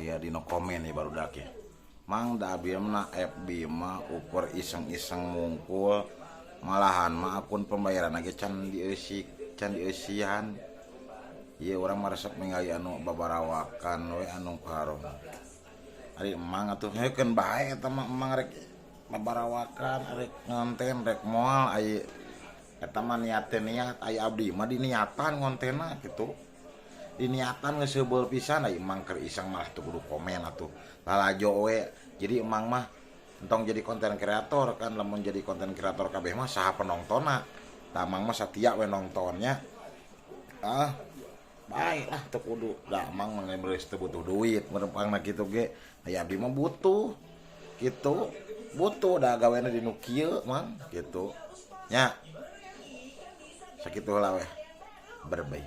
Aya dina komen ya barudak ya. Mang, da abi mah FB mah ukur iseng-iseng mungkul, malahan mah akun pembayaran ge can dieusi, can dieusian. Ieu urang mah resep ningali anu babarawakan we anu karom. Ari emang atuh heukeun bae eta mah, emang rek babarawakan, rek ngonten, rek moal, ai eta mah niat teh niat, ai abdi mah diniatan ngontenna kitu. Diniatan geus heubeul pisan, ai emang keur iseng mah teu kudu komen atuh. Lalajo we. Jadi emang mah entong jadi konten kreator kan, lamun jadi konten kreator kabeh mah saha penontonna. Tah, emang mah satia we nontonnya. Ah, bae lah, teu kudu. Da emang mah geus teu butuh duit merempangna kitu ge. Aya abdi mah butuh. Gitu. Butuh da gawena di nu kieu, Mang, gitu. Nya. Sakitu heula weh. Berbay.